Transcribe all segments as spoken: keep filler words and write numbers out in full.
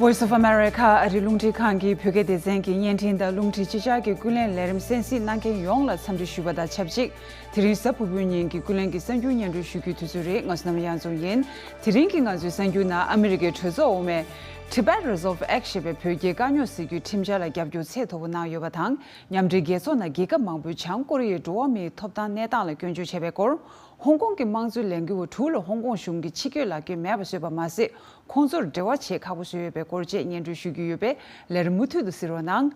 Voice of America ཨ་རིའི་རླུང་འཕྲིན་ཁང་གི་བོད་སྐད་སྡེ་ཚན་གྱི་བརྙན་འཕྲིན་དང་རླུང་འཕྲིན་ཕྱི་འཆར་གྱི་ཀུན་གླེང་ལས་རིམ་གསན་གཟིགས་གནང་མཁན་ཡོངས་ལ་འཚམས་འདྲི་ཞུ་བ་དང་ཆབས་ཅིག་དེ་རིང་གཟའ་ཕུར་བུའི་ཉིན་གྱི་ཀུན་གླེང་གི་གསར་འགྱུར་སྙན་སྒྲོན་ཞུ་རྒྱུའི་དུས་ཚོད་རེད། ང་བསོད་ནམས་དབྱངས་འཛོམས་ཡིན། དེ་རིང་གི་ང་ཚོའི་གསར་འགྱུར་ནང་ཨ་མི་རི་ཀའི་གྲོས་ཚོགས་འོག་མས་Tibet Resolve Act ཞེས་པའི་བོད་རྒྱའི་དཀའ་རྙོག་སེལ་རྒྱུའི་ཁྲིམས་འཆར་ལ་རྒྱབ་སྐྱོར་ཚད་མཐོ་པོ་གནང་ཡོད་པ་དང་། མཉམ་འབྲེལ་རྒྱལ་ཚོགས་ནང་རྒྱལ་ཁབ་མང་པོས་བྱང་ཀོ་རི་ཡའི་འགྲོ་བ་མིའི་ཐོབ་ཐང་གནས་སྟངས་ལ་སྐྱོན་བརྗོད་བྱས་པའི་སྐོར། ཧོང་ཀོང་གི་དམངས་གཙོའི་ལས་འགུལ་བ་དྲུག་ལ་ཧོང་ཀོང་གཞུང་གིས་ཕྱི་སྐྱོད་ལག་འཁྱེར་མེད་པ་བཟོས་པ་མ་ཟད། ཁོང་ཚོར་འབྲེལ་བ་བྱེད་ཁག་པོ་བཟོས་ཡོད་པའི་སྐོར་བཅས་སྙན་སྒྲོན་ཞུ་རྒྱུ་ཡོད་པས་ལས་རིམ་མུ་མཐུད་དུ་གཟིགས་རོགས་གནང་།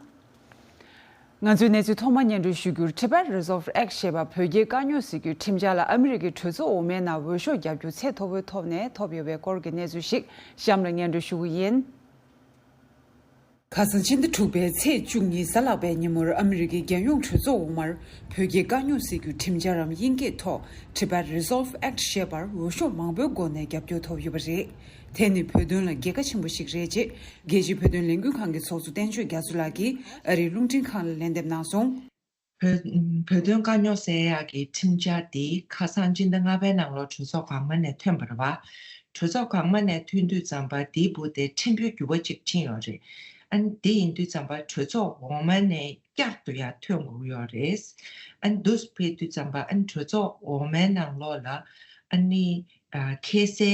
ང་ཚོའི་གནས་ཚུལ་ཐོག་མར་སྙན་སྒྲོན་ཞུ་རྒྱུར། Tibet Resolve Act ཞེས་པ་བོད་རྒྱའི་དཀའ་རྙོག་སེལ་རྒྱུའི་ཁྲིམས་འཆར་ལ་ཨ་མི་རི་ཀའི་གྲོས་ཚོགས་འོག་མའི་ནང་འོས་ཤོག་རྒྱབ་སྐྱོར་ཚད་མཐོ་པོའི་ཐོག་ནས་ཐོབ་ཡོད་པའི་སྐོར་གྱི་གནས་ཚུལ་ཞིག་གཤམ་ལ་སྙན་སྒྲོན་ཞུ་གི་ཡིན། ཁ་སང་ཕྱི་ཟླ་དྲུག་པའི་ཚེས་བཅུ་གཉིས་གཟའ་ལྷག་པའི་ཉིན་མོར་ཨ་མི་རི་ཀའི་རྒྱལ་ཡོངས་གྲོས་ཚོགས་འོག་མར་བོད་རྒྱའི་དཀའ་རྙོག་སེལ་རྒྱུའི་ཁྲིམས་འཆར་རམ་དབྱིན་སྐད་ཐོག Tibet Resolve Act ཞེས་པར་འོས་ཤོག་མང་པོའི་སྒོ་ནས་རྒྱབ་སྐྱོར་ཐོབ་ཡོད་པ་རེད། དེ་ནི་བོད་དོན་ལ་རྒྱལ་ཁ་ཆེན་པོ་ཞིག་རེད་ཅེས་རྒྱལ་སྤྱིའི་བོད་དོན་ལས་འགུལ་ཁང་གི་ཚོགས་གཙོ་བསྟན་ཆོས་རྒྱ་མཚོ་ལགས་ཀྱིས་ཨ་རིའི་རླུང་འཕྲིན་ཁང་ལ་ལན་འདེབས་གནང་སོང་། བོད་བོད་དོན་དཀའ་རྙོག་སེལ་ཡག་གི་ཁྲིམས་འཆར་འདི་ཁ་སང་སྤྱི་ཟླ་ལྔ་པའི་ནང་ལོགས་གྲོས་ཚོགས་གོང་མ་ནས་ཐོན་པ་རེད་བ། གྲོས་ཚོགས་གོང་མ་ནས་ཐོན་དུས་ཙམ་པ་འདིའི་སྦུག་དེ་ཕྲན་བུ་འགྱུར་བ་ཅིག་ཕྱིན་ཡོད་རེད། ཨ་ནི་འདི་ཡིན་དུས་ཙམ་པ་གྲོས་ཚོགས་འོག་མ་ནས་བསྐྱར་དུ་ཡར་ཐོན་དགོས་ཡོད་རེད། ཨ་ནི་འདུག་ཕེབས་དུས་ཙམ་པ་ཨ་ནི་གྲོས་ཚོགས་འོག་མའི་ནང་ལོགས་ལ་ཨ་ནི་ཨ་ཁ་སའི་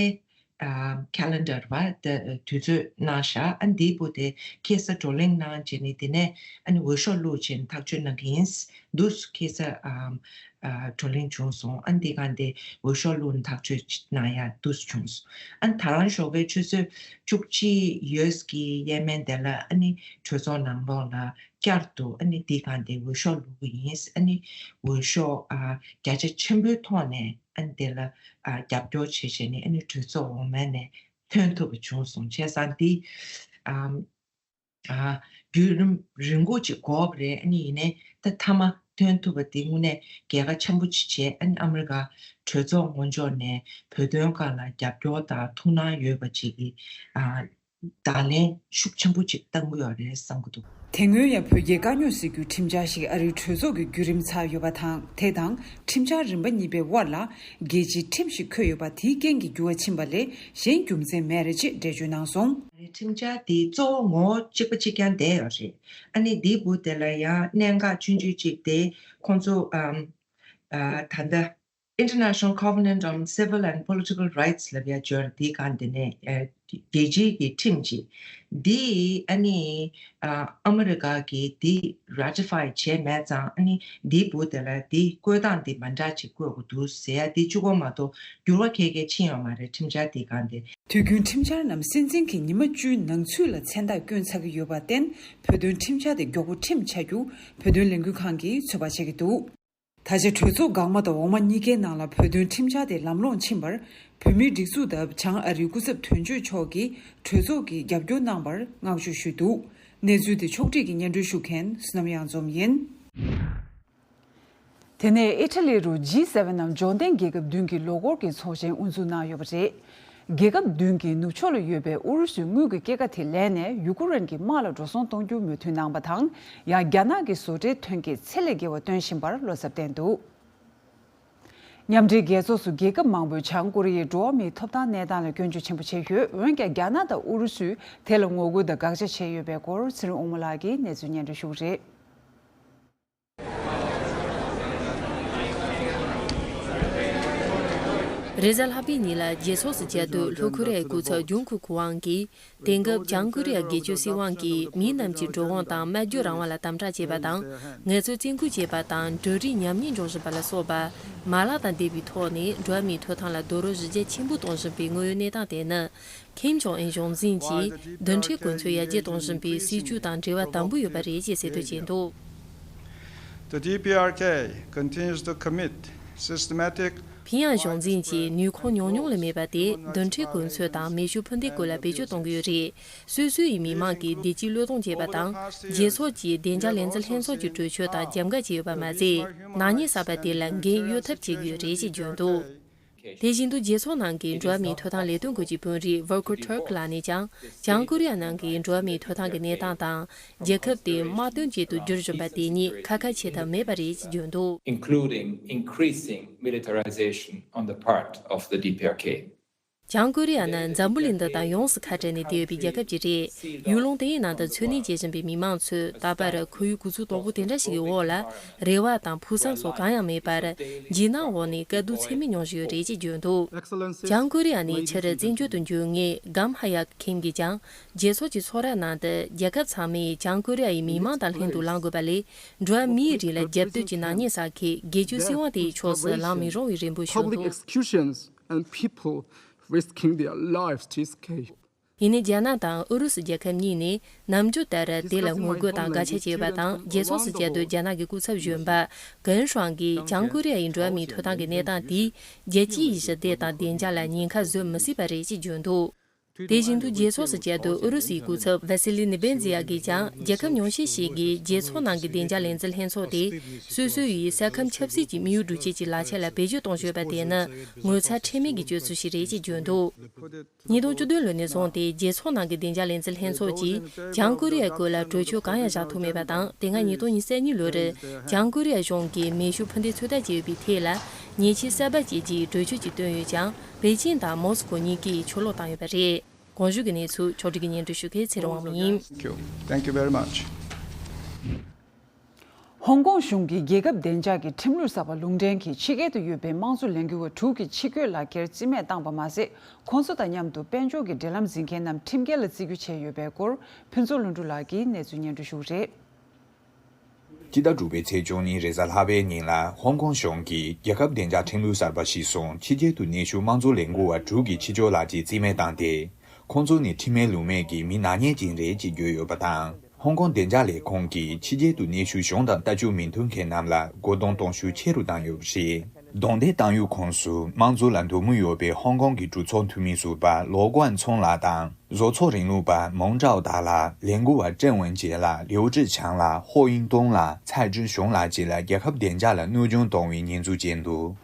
ཨ་calendar བ་ད་དུས་ཚོད་གནང་ཤག་ཨ་འདིའི་སྦུག་དེ་ཁ་ས་བགྲོ་གླེང་གནང་བྱས་ནས་དེ་ནས་ཨ་ནི་འོས་ཤོག་བླུགས་བྱས་ནས་ཐག་གཅོད་གནང་གི་ཡིན། འདུག་ཁ་ས་ཨ་ཨ་བགྲོ་གླེང་བྱུང་སོང་། ཨ་འདི་ག་འདི་འོས་ཤོག་བླུགས་ནས་ཐག་གཅོད་གནང་ཡ་འདུག་བྱུང་སོང་། ཨ་ནི་ད་རང་ཞོགས་པའི་ཆུ་ཚོད་བཅུ་གཅིག་ཡོས་ཀྱི་ཡས་མས་དེ་ལ་ཨ་ནི་གྲོས་ཚོགས་ནང་ལོགས་ལ་བསྐྱར་དུ་ཨ་ནི་འདི་ག་འདི་འོས་ཤོག་བླུགས་ཀྱི་ཡིན། ཨ་ནི་འོས་ཤོག་ཨ་བརྒྱ་ཆ་ཆེན་པོའི་ཐོག་ནས་ཨ་ནི་དེ་ལ་ཨ་རྒྱབ་སྐྱོར་བྱས་བྱས་ནས་ཨ་ནི་གྲོས་ཚོགས་འོག་མ་ནས་ཐོན་ཐུབ་པ་བྱུང་སོང་། བྱས་ཙང་འདི་ཨམ་ཨ་བརྒྱུད་རིམ་རིང་པོ་ཅིག་འགོར་བ་རེད། ཨ་ནི་ཡིན་ནའི་ད་མཐའ་མ་ཐོན་ཐུབ་པ་འདི་དངོས་གནས་རྒྱལ་ཁ་ཆེན་པོ་ཅིག་བྱས། ཨ་ནི་ཨ་མི་རི་ཀ་གྲོས་ཚོགས་ངོ་ཕྱོགས་ནས་བོད་དོན་སྒང་ལ་རྒྱབ་སྐྱོར་དང་ཐུགས་སྣང་ཡོད་པ་ཅིག་གི་ཨ་བརྡ་ལན་ཤུགས་ཆེན་པོ་ཅིག་བཏང་གི་ཡོད་རེད་བསམ་གྱི་འདུག་དེ་སྔོན་ཡང་བོད་རྒྱའི་དཀའ་རྙོག་སེལ་རྒྱུའི་ཁྲིམས་འཆར་ཞིག་ཨ་རིའི་གྲོས་ཚོགས་ཀྱི་བརྒྱུད་རིམ་ཚར་ཡོད་པ་དང་། དེ་དང་ཁྲིམས་འཆར་རིམ་པ་གཉིས་པའི་དབར་ལ་རྒྱལ་སྤྱིའི་ཁྲིམས་ཤིག་འཁོད་ཡོད་པ་དེའི་རྐྱེན་གྱིས་འགྱུར་བ་ཕྱིན་པ་ལས་གཞན་རྒྱུ་མཚན་མེད་རེད་ཅེས་འགྲེལ་བརྗོད་གནང་སོང་། ཁྲིམས་འཆར་དེ་གཙོ་བོ་ངོ་བོ་གཅིག་པ་གཅིག་རྐྱང་བསྡད་ཡོད་རེད། ཨ་ནི་དེའི་སྦུག་དེ་ལ་ཡང་གནད་འགག་ཆུང་ཆུང་གཅིག་དེ་ཁོང་ཚོ་ཨམ་ཨ་ད་ལྟ། International Covenant on Civil and Political Rights ལབ་ཡ་འབྱོར་འདི་གང་དེ་ནས་ཨ་རྒྱལ་སྤྱིའི་གི་ཁྲིམས་ཅིག་འདི་ཨ་ནི་ཨ་ཨ་མི་རི་ཀ་གི་འདི་ratify བྱས་མེད་ཙང་ཨ་ནི་འདིའི་སྦུག་དེ་ལ་འདི་བཀོད་སྟངས་འདི་མ་འདྲ་ཅིག་བཀོད་དགོས་འདུག་ཟེར་ཡ་འདི་གཅིག་པོ་མ་གཏོགས་འགྱུར་བ་གང་གང་ཕྱིན་ཡོད་མ་རེད། ཁྲིམས་འཆར་འདི་གང་དེ། དུས་རྒྱུན་ཁྲིམས་འཆར་རྣམས་སྲིད་འཛིན་གྱིས་ཉི་མ་བཅུའི་ནང་ཚུད་ལ་མཚན་རྟགས་བསྐྱོན་ཚར་གྱི་ཡོད་པར་བརྟེན། བོད་དོན་ཁྲིམས་འཆར་དེ་མགྱོགས་པོ་ཁྲིམས་ཆགས་རྒྱུ་བོད་དོན་ལས་འགུལ་ཁང་གིས་ཚོད་དཔག་བྱེད་ཀྱི་འདུག་ད་ཆ་གྲོས་ཚོགས་འགག་མ་དང་འོག་མ་གཉིས་ཀའི་ནང་ལ་བོད་དོན་ཁྲིམས་འཆར་དེ་ལམ་ལྷོང་ཕྱིན་པར། བོད་མིའི་སྒྲིག་འཛུགས་དང་བྱང་ཨ་རིའི་སྐུ་ཚབ་དོན་གཅོད་མཆོག་གིས་གྲོས་ཚོགས་ཀྱིས་རྒྱབ་སྐྱོར་གནང་བར་བསྔགས་བརྗོད་ཞུས་འདུག་གནས་ཚུལ་དེ་ཕྱོགས་སྒྲིག་གིས་སྙན་སྒྲོན་ཞུ་མཁན་བསོད་ནམས་གཡང་འཛོམས་ཡིན། དེ་ནས་ཨི་ཊ་ལི་རུ་ཇི་སེ་བེན་ནམ་འབྱོར་ལྡན་རྒྱལ་ཁབ་བདུན་གྱི་ལོ་འཁོར་གྱི་ཚོགས་ཆེན་དབུ་འཛུགས་གནང་ཡོད་པ་རེད། རྒྱལ་ཁབ་བདུན་གྱི་ནུབ་ཕྱོགས་ལ་ཡོད་པའི་ཨུ་རུ་སུའི་དངུལ་གྱི་སྐྱེད་ཀ་དེ་ལེན་ནས་ཡུ་ཀུ་རེན་གྱི་དམག་ལ་འགྲོ་སོང་གཏོང་རྒྱུར་མོས་མཐུན་གནང་བ་དང་། ཡང་རྒྱ་ནག་གི་བཟོ་གྲྭའི་ཐོན་སྐྱེད་ཚད་ལས་བརྒལ་བ་བཏོན་བཞིན་པར་བློ་འཚབ་བསྟན་འདུག་མཉམ་འབྲེལ་རྒྱལ་ཚོགས་སུ་རྒྱལ་ཁབ་མང་པོས་བྱང་ཀོ་རི་ཡའི་འགྲོ་བ་མིའི་ཐོབ་ཐང་གནས་སྟངས་ལ་སྐྱོན་བརྗོད་ཆེན་པོ་བྱས་ཡོད། འོན་ཀྱང་རྒྱ་ནག་དང་ཨུ་རུ་སུས་དེ་ལ་ངོ་རྒོལ་དང་དགག་བྱ་བྱས་ཡོད་པའི་སྐོར་ཚེ་རིང་དབང་མོ་ལགས་ཀྱིས་གནས་ཚུལ་སྙན་སྒྲོན་ཞུ་གི་རེད། རེས་གཟའ་ལྷག་པའི་ཉིན་ལ་རྒྱལ་ཚོགས་སུ་བཅར་དུས་ལྷོ་ཁོ་རེ་ཡའི་སྐུ་ཚབ་ཇུང་ཁུ་ཁུ་ཝང་གིས། དེང་སྐབས་བྱང་ཀོ་རི་ཡ་སྒེར་གཅོད་སྲིད་དབང་གིས་མི་རྣམས་ཀྱི་འགྲོ་འོང་དང་སྨྲ་བརྗོད་རང་དབང་ལ་དམ་དྲག་བྱས་པ་དང་། ངལ་རྩོལ་བཙན་སྐུལ་བྱས་པ་དང་འབྲུ་རིགས་ཉམས་ཉེས་འབྱུང་བཞིན་པ་ལ་སོགས་པ་མ་ལག་དང་འདས་པའི་ཐོག་ནས་འགྲོ་བ་མིའི་ཐོབ་ཐང་ལ་རྡོག་རོལ་གཞི་རྒྱ་ཆེན་པོ་གཏོང་བཞིན་པའི་དངོས་ཡོད་གནས་སྟངས་དེ་ནི། ཁེམ་ཇོང་ཨན་གཞུང་འཛིན་གྱིས་མདུན་གྲལ་གོ་མཚོན་ཡར་རྒྱས་གཏོང་བཞིན་པའི་སྲིད་བྱུས་དང་འབྲེལ་བ་དམ་པོ་ཡོད་པ་རེད་ཅེས་གསལ་སྟོན་བྱས་འདུག The D P R K continues to commit systematic ཕིང་ཡང་གཞུང་འཛིན་གྱིས་ནུས་ཁུངས་ཉུང་ཉུང་ལས་མེད་པ་དེ་མདུན་གྲལ་གོ་མཚོན་དང་མེ་ཤུགས་འཕུར་མདེལ་སྐོར་ལ་བེད་སྤྱོད་གཏོང་གི་ཡོད་རེད། སོ་སོ་ཡི་མི་མང་གིས་བདེ་སྐྱིད་བློས་གཏོང་བྱས་པ་དང་། རྒྱལ་ཚོགས་ཀྱིས་བདེ་འཇགས་ལས་འཛིན་ལྷན་ཚོགས་ཀྱི་གྲོས་ཆོད་དང་རྒྱབ་འགལ་བྱས་ཡོད་པ་མ་ཟད། ནག་ཉེས་གསར་པ་དེ་ལ་འགན་གཡོལ་ཐབས་བྱེད་ཀྱི་ཡོད་རེད་ཅེས་བརྗོད་འདུག་དེ་བཞིན་དུ་རྒྱལ་ཚོགས་ནང་གི་འགྲོ་བ་མིའི་ཐོབ་ཐང་ལས་དོན་སྐོར་གྱི་དཔོན་རིགས་Volker Turk ལགས་ནས་ཀྱང་། བྱང་ཀོ་རི་ཡ་ནང་གི་འགྲོ་བ་མིའི་ཐོབ་ཐང་གི་གནས་སྟངས་དང་། རྒྱལ་ཁབ་དེ་དམག་དོན་ཅན་དུ་འགྱུར་བཞིན་པ་དེ་གཉིས་ཁ་ཁ་ཕྱེ་ཐབས་མེད་པ་རེད་ཅེས་བརྗོད་འདུག including increasing militarization on the part of the D P R K. བྱང་ཀོ་རི་ཡ་ནི་འཛམ་བུ་གླིང་འདི་དང་ཡོངས་སུ་ཁ་བྲལ་ནས་བསྡད་ཡོད་པའི་རྒྱལ་ཁབ་ཅིག་རེད། ཡུལ་ལུང་དེའི་ནང་དུ་འཚོ་གནས་བྱེད་བཞིན་པའི་མི་མང་ཚོས་ད་བར་ཁོར་ཡུག་གོ་ཚུལ་དོག་པོ་དེ་འདྲ་ཞིག་གི་འོག་ལ། རེ་བ་དང་ཕུགས་བསམ་སོགས་གང་ཡང་མེད་པར། འཇིགས་སྣང་འོག་ནས་དཀའ་སྡུག་ཚད་མེད་མྱོང་བཞིན་ཡོད་རེད་ཅེས་བརྗོད་འདུག། བྱང་ཀོ་རི་ཡ་ནས་ཕྱིར་བཙན་བྱོལ་དུ་འབྱོར་མཁན་སྒམ་ཧ་ཡག་ཁིམ་གྱིས་ཀྱང་། རྒྱལ་ཚོགས་ཀྱི་ཚོགས་ར་ནང་དུ་རྒྱལ་ཁབ་ཚང་མས་བྱང་ཀོ་རི་ཡ་ཡི་མི་མང་དང་ལྷན་དུ་ལངས་དགོས་པ་ལས། འགྲོ་བ་མིའི་རིགས་ལ་རྒྱབ་གཏོད་ཀྱི་ནག་ཉེས་བསགས་མཁན་སྒེར་གཅོད་སྲིད་དབང་དེའི་ཕྱོགས་སུ་ལངས་མི་རུང་བའི་རེ་འབོད་ཤོར་འདུག། Executions and people risking their lives to escape. ཡིན་ནའི་རྒྱ་ནག་དང་ཨུ་རུ་སུ་རྒྱལ་ཁབ་གཉིས་ནས་ནམ་རྒྱུན་ལྟར་དེ་ལ་ངོ་རྒོལ་དང་དགག་བྱ་བྱས་ཡོད་པ་དང་། རྒྱལ་ཚོགས་སུ་བཅར་དུས་རྒྱ་ནག་གི་སྐུ་ཚབ་གཞོན་པ་གན་ཧྲང་གིས་བྱང་ཀོ་རི་ཡ་ཡི་འགྲོ་བ་མིའི་ཐོབ་ཐང་གི་གནས་སྟངས་དེས་རྒྱལ་སྤྱིའི་ཞི་བདེ་དང་བདེ་འཇགས་ལ་ཉེན་ཁ་བཟོ་མི་སྲིད་པ་རེད་ཅེས་བརྗོད་འདུག། དེ་བཞིན་དུ་རྒྱལ་ཚོགས་སུ་བཅར་དུས་ཨུ་རུ་སུའི་སྐུ་ཚབ་ཝ་སི་ལི་ནི་བེན་ཛི་ཡ་གིས་ཀྱང་། རྒྱལ་ཁབ་ཉུང་ཤས་ཤིག་གིས་རྒྱལ་ཚོགས་ནང་གི་བདེ་འཇགས་ལས་འཛིན་ལྷན་ཚོགས་དེ་སོ་སོ་ཡི་ས་ཁམས་ཆབ་སྲིད་ཀྱི་དམིགས་ཡུལ་སྒྲུབ་བྱེད་ཀྱི་ལག་ཆ་ལ་བེད་སྤྱོད་གཏོང་བཞིན་ཡོད་པ་དེ་ནི་ངོ་ཚ་ཁྲེལ་མེད་ཀྱི་སྤྱོད་ཚུལ་ཞིག་རེད་ཅེས་བརྗོད་འདུག། ཉིས་སྟོང་བཅུ་བདུན་ལོ་ནས་བཟུང་སྟེ་རྒྱལ་ཚོགས་ནང་གི་བདེ་འཇགས་ལས་འཛིན་ལྷན་ཚོགས་ཀྱིས་བྱང་ཀོ་རི་ཡའི་སྐོར་ལ་གྲོས་ཆོད་གང་ཡང་བཞག་ཐུབ་མེད་པ་དང་། དེ་སྔ་ཉིས་སྟོང་ཉི་ཤུ་རྩ་གཉིས་ལོར་བྱང་ཀོ་རི་ཡ་གཞུང་གིས་མེ་ཤུགས་འཕུར་མདེལ་ཚོད་ལྟ་བྱས་ཡོད་པའི་ཐད་ལ་ཉེས་ཆད་གསར་པ་བཅད་རྒྱུའི་གྲོས་ཆོད་ཅིག་བཏོན་ཡོད་ཀྱང་། པེ་ཅིང་དང་མོ་སི་ཀོ་གཉིས་ཀས་ཕྱིར་ལོག་བཏང་ཡོད་པ་རེད། གོང་ཞུས་ཀྱི་གནས་ཚུལ་ཕྱོགས་སྒྲིག་གིས་སྙན་སྒྲོན་ཞུ་མཁན་ཚེ་རིང་དབང་མོ་ཡིན། Thank you very much. ཧོང་ཀོང་གཞུང་གིས་རྒྱལ་ཁབ་བདེ་འཇགས་ཀྱི་ཁྲིམས་ལུགས་གསར་པ་ལུང་འདྲེན་གྱིས་ཕྱི་རྒྱལ་དུ་ཡོད་པའི་དམངས་གཙོ་ལས་འགུལ་བ་དྲུག་གི་ཕྱི་སྐྱོད་ལག་འཁྱེར་རྩིས་མེད་བཏང་པ་མ་ཟད། ཁོང་ཚོ་དང་མཉམ་དུ་དཔལ་འབྱོར་གྱི་འབྲེལ་ལམ་འཛིན་མཁན་རྣམས་ཁྲིམས་འགལ་ལ་བརྩི་རྒྱུ་བྱས་ཡོད་པའི་སྐོར་ཕུན་ཚོགས་ལྷུན་གྲུབ་ལགས་ཀྱིས་གནས་ཚུལ་སྙན་སྒྲོན་ཞུ་གི་རེད། སྤྱི་ཟླ་དྲུག་པའི་ཚེས་བཅུ་གཉིས་རེས་གཟའ་ལྷག་པའི་ཉིན་ལ་ཧོང་ཀོང་གཞུང་གིས་རྒྱལ་ཁབ་བདེ་འཇགས་ཁྲིམས་ལུགས་གསར་པ་གཞིར་བཟུང་ཕྱི་རྒྱལ་དུ་གནས་བཞུགས་དམངས་གཙོ་ལས་འགུལ་བ་དྲུག་གི་ཕྱི་ཕྱོགས་ལག་འཁྱེར་རྩིས་མེད་བཏང་སྟེ། ཁོང་ཚོ་ནི་ཁྲིམས་མེད་ལུགས་མེད་ཀྱི་མི་ནག་ཉེས་ཅན་རེད་ཅེས་བརྗོད་ཡོད་པ་དང་། ཧོང་ཀོང་བདེ་འཇགས་ལས་ཁུངས་ཀྱིས་ཕྱི་རྒྱལ་དུ་གནས་བཞུགས་གཞུང་དང་ལྟ་རྒྱུག་མི་མཐུན་མཁན་རྣམས་ལ་རྒོལ་རྡུང་གཏོང་ཤུགས་ཆེ་རུ་བཏང་ཡོད་པ་རེད། རྡུང་རྡེག་བཏང་ཡུལ་ཁོངས་སུ་དམངས་གཙོ་ལ་འདོད་མོས་ཡོད་པའི་ཧོང་ཀོང་གི་གྲོས་ཚོགས་འཐུས་མི་ཟུར་པ་ལོ་ཀོན་ཚུང་ལགས་དང་། བཟོ་ཚོགས་རིང་ལུགས་པ་མོང་ཀྲའོ་ཏཱ་ལགས། ལས་འགུལ་བ་ཀྲེང་ཝུན་ཅེ་ལགས། ལིའུ་ཀྲི་ཆང་ལགས། ཧོ་དབྱིན་ཏུང་ལགས། ཚའེ་ཅུན་ཞུང་ལགས་བཅས་ལ་རྒྱལ་ཁབ་བདེ་འཇགས་ལ་གནོད་སྐྱོན་གཏོང་བའི་ཉེས་འཛུགས་བྱས་འདུག།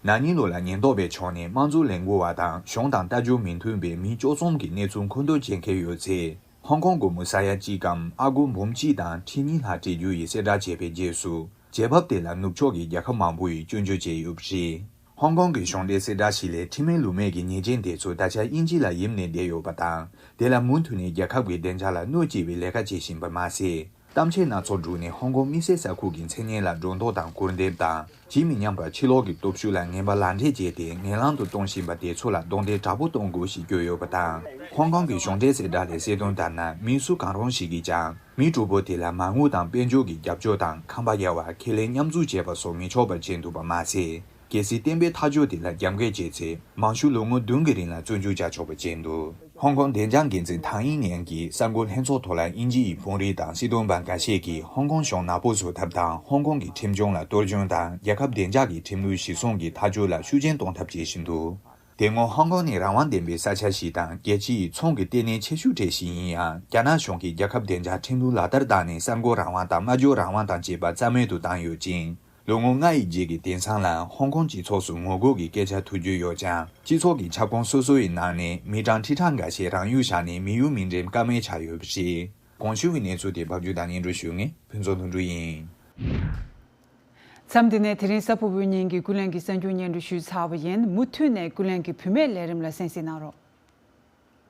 ན་ནིང་ལོ་ལ་ཉེན་རྟོག་པའི་ཕྱོགས་ནས་དམངས་གཙོ་ལས་འགུལ་བ་དང་གཞུང་དང་ལྟ་རྒྱུག་མི་མཐུན་པའི་མི་བཅུ་གསུམ་གྱི་གནས་ཚུལ་མཁོ་འདོན་བྱེད་མཁན་ཡོད་ཚེ། ཧོང་ཀོང་སྒོར་མོ་ས་ཡ་གཅིག་གམ་ཨ་སྒོར་འབུམ་གཅིག་དང་ཁྲི་གཉིས་ལྷག་སྤྲད་རྒྱུ་ཡི་གསལ་བསྒྲགས་བྱས་པའི་རྗེས་སུ། རྒྱལ་བབ་དེ་ལ་ནུབ་ཕྱོགས་ཀྱི་རྒྱལ་ཁབ་མང་པོ་ཡིས་སྐྱོན་བརྗོད་བྱས་ཡོད་པ་རེད། ཧོང་ཀོང་གི་གཞུང་འབྲེལ་གསལ་བསྒྲགས་ཤིག་ལས། ཁྲིམས་མེད་ལུགས་མེད་ཀྱི་ཉེས་ཅན་དེ་ཚོ་ད་ཆ་དབྱིན་ཇི་ལ་ཡིབ་ནས་བསྡད་ཡོད་པ་དང་། དེ་ལ་མུ་མཐུད་ནས་རྒྱལ་ཁབ་ཀྱི་བདེ་འཇགས་ལ་གནོད་སྐྱེལ་བའི་ལས་ཀ་བྱེད་བཞིན་པ་མ་ཟད། གཏམ་འཆལ་སྣ་ཚོགས་བསྒྲུགས་ནས་ཧོང་ཀོང་དམིགས་བསལ་ས་ཁུལ་གྱི་མཚན་སྙན་ལ་སྒྲོ་འདོགས་དང་སྐུར་འདེབས་དང་། ཇི་མི་སྙམ་པར་ཕྱི་ལོགས་ཀྱི་སྟོབས་ཤུགས་ལ་ངན་པ་ལག་འབྲེལ་བྱས་ཏེ་ངན་ལང་དུ་གཏོང་བཞིན་པ་དེ་ཚོ་ལ་རྡུང་རྡེག་དྲག་པོ་གཏོང་དགོས་ཞེས་བཀོད་ཡོད་པ་དང་། ཧོང་ཀོང་གི་གཞུང་འབྲེལ་གསལ་བསྒྲགས་ལས་གསལ་སྟོན་ལྟར་ན། མི་སུ་གང་རུང་ཞིག་གིས་ཀྱང་། མི་དྲུག་པོ་དེ་ལ་མ་དངུལ་དང་དཔལ་འབྱོར་གྱི་རྒྱབ་སྐྱོར་དང་ཁང་པ་གཡར་བ། ཁས་ལེན་མཉམ་འཛུགས་བྱས་པ་སོགས་མི་ཆོག་པ་བྱས་འདུག་པ་མ་ཟད། གལ་སྲིད་བསྟན་པའི་ཐག་གཅོད་དེ་ལ་རྒྱབ་འགལ་བྱས་ཚེ། མང་ཤོས་ལོ་ངོ་བདུན་གྱི་རིང་ལ་བཙོན་འཇུག་བྱ་ཆོག་པ་བྱས་འདུག། ཧོང་ཀོང་བདེ་འཇགས་འགན་འཛིན་ཐང་དབྱིང་ནན་གྱིས་གསར་འགོད་ལྷན་ཚོགས་ཐོག་ལ་དབྱིན་ཇི་ཡི་དཔོན་རིགས་དང་སྲིད་དོན་པ་འགའ་ཤས་ཀྱིས་ཧོང་ཀོང་གཞུང་ནག་པོ་བཟོ་ཐབས་དང་། ཧོང་ཀོང་གི་ཁྲིམས་སྐྱོང་ལ་གཏོར་སྐྱོན་དང་། རྒྱལ་ཁབ་བདེ་འཇགས་ཀྱི་ཁྲིམས་ལུགས་གཞིར་བཟུང་གི་ཐག་གཅོད་ལ་ཤུགས་རྐྱེན་གཏོང་ཐབས་བྱེད་བཞིན་འདུག། དེ་སྔོན་ཧོང་ཀོང་ནི་རང་དབང་ལྡན་པའི་ས་ཆ་ཞིག་དང་། རྒྱལ་སྤྱི་ཡི་ཚོང་གི་ལྟེ་གནས་ཆེ་ཤོས་གྲས་ཤིག་ཡིན་ཡང་། རྒྱ་ནག་གཞུང་གིས་རྒྱལ་ཁབ་བདེ་འཇགས་ཁྲིམས་ལུགས་ལག་བསྟར་བཏང་ནས། གསར་འགོད་རང་དབང་དང་སྨྲ་བརྗོད་རང་དབང་དང་བཅས་པ་རྩ་མེད་དུ་བཏང་ཡོད་ཅིང་། ལོ་ངོ་ལྔ་ཡི་རྗེས་ཀྱི་དེང་སང་ལ་ཧོང་ཀོང་སྤྱི་ཚོགས་སུ་ངོ་རྒོལ་གྱི་སྐད་ཆ་ཐོས་རྒྱུ་ཡོད་ཀྱང་། སྤྱི་ཚོགས་ཀྱི་ཁྱབ་ཁོངས་སོ་སོ་ཡི་ནང་ནས་མི་གྲངས་ཁྲི་ཕྲག་འགའ་ཤས་རང་ཡུལ་བཞག་ནས་མི་ཡུལ་མི་འགྲིམ་ཀ་མེད་ཆགས་ཡོད་པ་རེད། གོང་ཞུས་ཀྱི་གནས་ཚུལ་དེ་ཕབ་སྒྱུར་དང་སྙན་སྒྲོན་ཞུ་མཁན་ཕུན་ཚོགས་ལྷུན་གྲུབ་ཡིན། མཚམས་འདི་ནས་དེ་རིང་གཟའ་ཕུར་བུའི་ཉིན་གྱི་ཀུན་གླེང་གི་གསར་འགྱུར་སྙན་སྒྲོན་ཞུས་ཚར་བ་ཡིན། མུ་མཐུད་ནས་ཀུན་གླེང་གི་བུད་མེད་ལས་རིམ་ལ་གསན་གཟིགས་གནང་རོགས།